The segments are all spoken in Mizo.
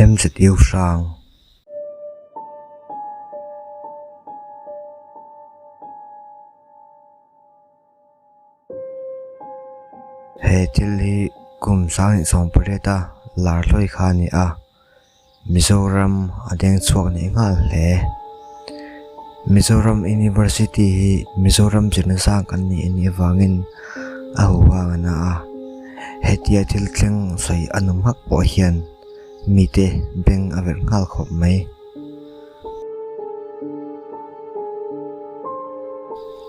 MZU hrang. He thil hi kum 28 a lar hlawi kha a ni a, Mizoram a deng chhuak leh nghal hle. Mizoram University hi Mizoram zirna sang kan nih a nih avangin a huhang a na a, hetia thil thleng sawi a nawm hak pawh hian mite beng a verh nghal khawp mai.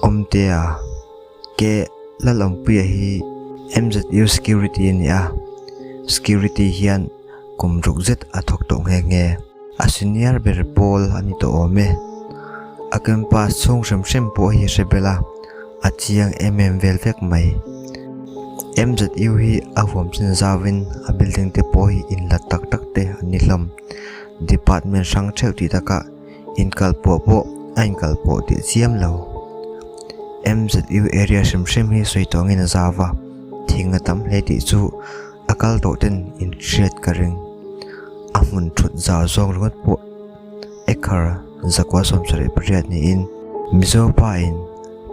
Awmtea ke Lalawmpuia hi MZU security a ni a, security hian kum ruk zet a thawk tawh nghe nghe. A senior ber pawl a ni tawh awm e. A campus chhung hrim hrim pawh hi hre bel a, a chiang em em vel vek mai. MZU hi a huam chin zauin a building te pawh hi inla tak tak te an ni hlawm. Department hrang theuh tih takah inkalpawh pawh a inkalpawh tih chiam lo. MZU area hrim hrim hi sawi tawngin a zau a, thing a tam hle tih chu a kal tawh ten in hriat ka ring. A hmun thut zau zawng ringawt pawh acre 178 niin Mizo pa in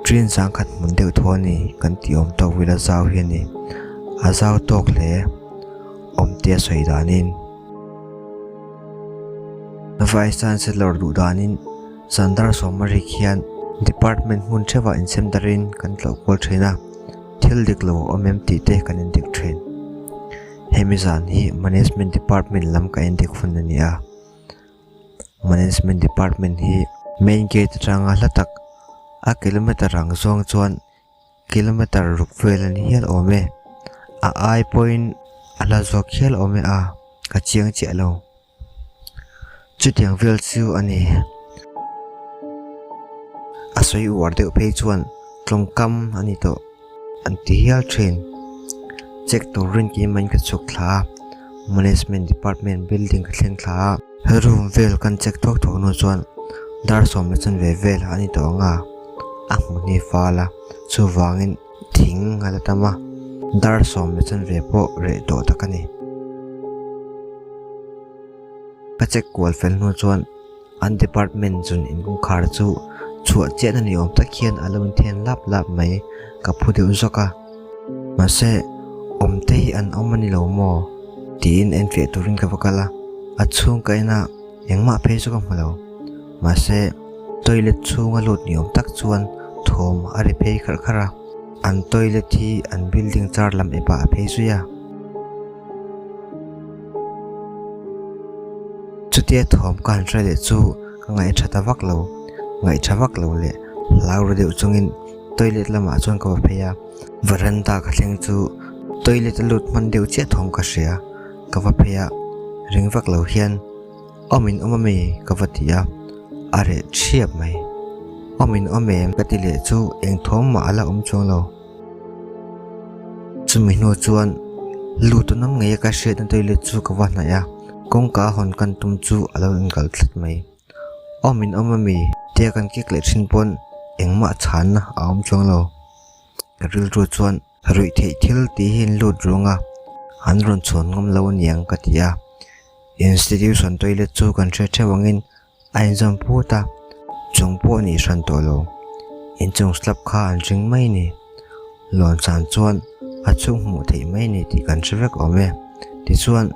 train zangkhat hmun deuh thaw a ni kan tih awm tawk vel a zau hi a ni. A zau tawk hle awmte a sawi danin. Vice Chancellor duh danin Sandar Sawmari khian Department hmun theuhah insem darin kan tlawh kual thin a, thil dik lo a awm em tih te kan indik thin. Hemi zan hi Management Department lam ka indik hun a ni a. Management Department hi main gate atanga hla tak a kilometer ang zawng chuan Kilometer ruk vel a ni hial awm e. A ai pawhin a la zawk hial awm e a, ka chiang chiah lo. Chutiang vel chu a ni. A sawi uar deuh phei chuan tawngkam a ni tawh an ti hial thin. Check turin keimah in ka chhuk thla a, Management Department building ka thleng thla a. Room vel kan check thuak thuak hnu chuan dar sawm leh chanve vel a ni tawh ang a, a hmu hni fal a, chuvangin thing a la tam a, dar 10:15 pawh reh tawh tak a ni. Ka check kual fel hnu chuan an department chun in kawngkhar chu chhuah chiah na ni awm tak hian a lo inthen lap lap mai ka phu deuh zawk a, mahse awm te hi an awm a ni lo maw tiin enfiah turin ka va kal a, a chhung ka en a engmah phei chu ka hmu lo mahse toilet chhunga lut ni awm tak chuan thawm a ri phei kharh kharh a, an toilet hi an building char lam epah a phei zui a. Chutia thawm ka han hre leh chu ka ngaih tha ta vak lo, ngaih tha vak lo leh hlau ru deuh chungin toilet lamah chuan ka va phei a, veranda ka thleng chu toilet a lut hman deuh chiah thawm ka hria, ka va phei a, ring vak lo hian awm in awm ami ka va ti a, a reh thiap mai, awm in awm em ka ti leh chu eng thawm mah a la awm chuang lo. Chumi hnu chuan lut an awm ngei a ka hriatna toilet chu ka va hnaih a, kawngka hawn kan tum chu a lo inkalh tlat mai. Awm in awm ami? Tia kan kek leh thin pawn engmah chhanna a awm chuang lo. Ka rilru chuan ruih theih thil tih hi an lut rung a, an rawn chhuan ngawm lo aniang ka ti a. Institution toilet chu kan hre theuh angin A inzawm phut a, chung pawh nih hran tawh lo. Inchung slab kha an ring mai ni. Lawn san chuan a chhung hmuh theih mai ni tih kan hre vek awm e. Tichuan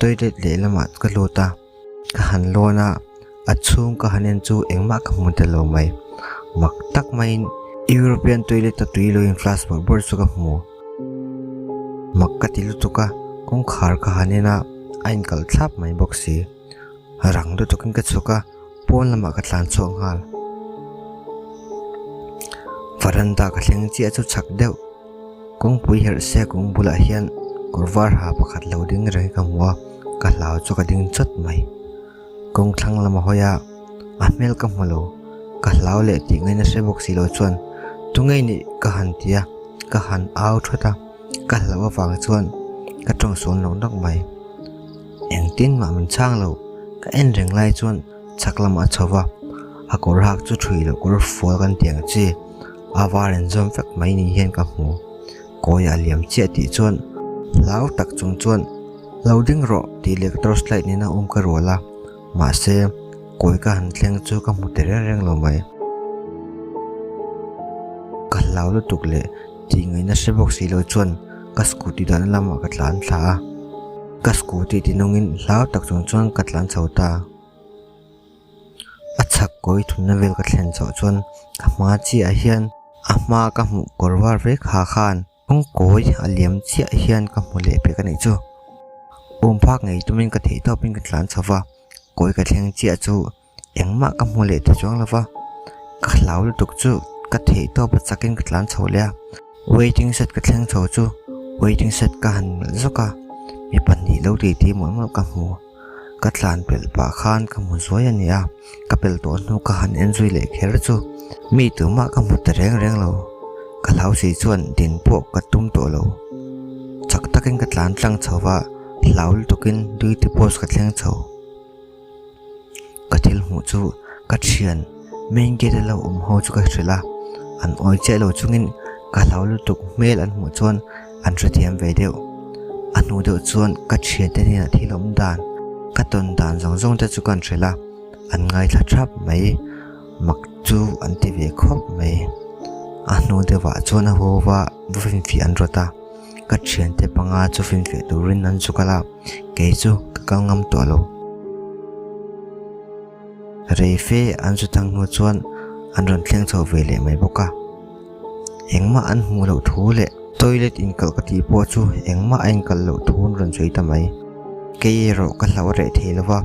toilet lehlamah ka lut a, ka han lawn a, a chhung ka han en chu engmah ka hmu ta lo mai. Mak tak maiin European toilet a tui lo in flash bawrh bawrh chu ka hmu. Mak ka ti lutuk a, kawngkhar ka han en a, a inkalh thlap mai bawk si. Rang lutukin ka chhuk a, pawn lamah ka tlan chhuak nghal. Varanda ka thleng chiah chu chak deuh. Kawngpui herh se kawng bulah hian kawr var ha pakhat lo ding reng hi ka hmu a, ka hlau chu ka ding chawt mai. Kawng thlang lama hawi a, a hmel ka hmu lo. Ka hlau leh tih ngaihna hre bawk si lo chuan tunge nih ka han ti a, ka han au thawt a, ka hlauh avang chuan ka tawng sawn lo nawk mai. Engtin mah min chhang lo, ka en reng lai chuan chhak lamah a chho va, a kawr hak chu thui loh kawr fual kan tih ang chi, a var in zawm vek mai ni hian ka hmu. Kawi a liam chiah tih chuan hlau tak chung chuan Lo ding rawh tih leh ka torch light nena um ka rual a, mahse kawi ka han thleng chu ka hmu ta reng reng lo mai. Ka hlau lutuk leh tih ngaihna hre bawk si lo chuan ka scooty dahna lamah ka tlan thla a, ka scooty tinungin hlau tak chung chuan ka tlan chho ta. A chhak kawi thumna vel ka thlen chhoh chuan ka hma chiah hian a hma ka hmuh kawr var vek ha khan kawng kawi a liam chiah hian ka hmu leh pek a nih chu. Awm phak ngei tumin ka theih tawpin ka tlan chho va, kawi ka thleng chiah chu engmah ka hmu leh ta chuang lo va, ka hlau lutuk chu ka theih tawp a chakin ka tlan chho leh a. Waiting shed ka thleng chho chu waiting shed ka han melh zawk a, mi pahnih lo titi mawlh mawlh ka hmu. Ka tlan pelh pah khan ka hmu zuai a ni a, ka pelh tawh hnu ka han en zui leh kher chu mi tumah ka hmu ta reng reng lo. Ka hlau si chuan din pawh ka tum tawh lo. Chak takin ka tlan tlang chho va, hlau lutukin duty post ka thleng chho. Ka thil hmuh chu ka thian main gate a lo awm ho chu ka hrilh a, an awi chiah lo chungin ka hlau lutuk hmel an hmuh chuan an hrethiam ve deuh. A hnu deuh chuan ka thiante hnenah thil awm dan, ka tawn dan zawng zawng te chu ka an hrilh a, an ngaithla thap mai. Mak chu an ti ve khawp mai. A hnu deuhah chuan a haw va va finfiah an rawt a, ka thiante panga chu finfiah turin an zu kal a, kei chu ka kal ngam tawh lo. Rei fe an zu thang hnu chuan an rawn thleng chho ve leh mai bawk a. Engmah an hmuh loh thu leh toilet inkalh ka tih pawh chu engmah a inkalh loh thu an rawn sawi ta mai. Kei erawh ka hlauh reh thei lo va,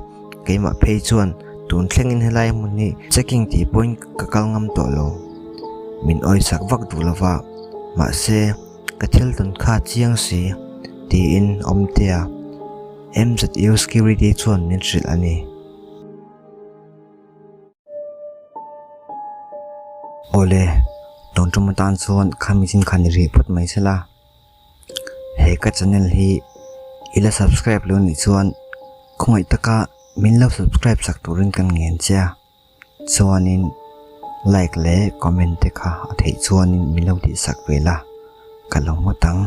keimah phei chuan tun thlengin helai hmun hi checking tih pawhin ka kal ngam tawh lo. Min awisak vak duh lo va, mahse ka thil tawn kha chiang si tiin Awmtea MZU security chuan min hrilh a ni. Awle, tun tum atan chuan khami chin khan i rih phawt mai sela. He ka channel hi i la subscribe lo nih chuan khawngaih taka min lo subscribe sak turin kan ngen che a. Chuanin like leh comment te kha a theih chuanin min lo tihsak ve la, ka lo ngawt ang.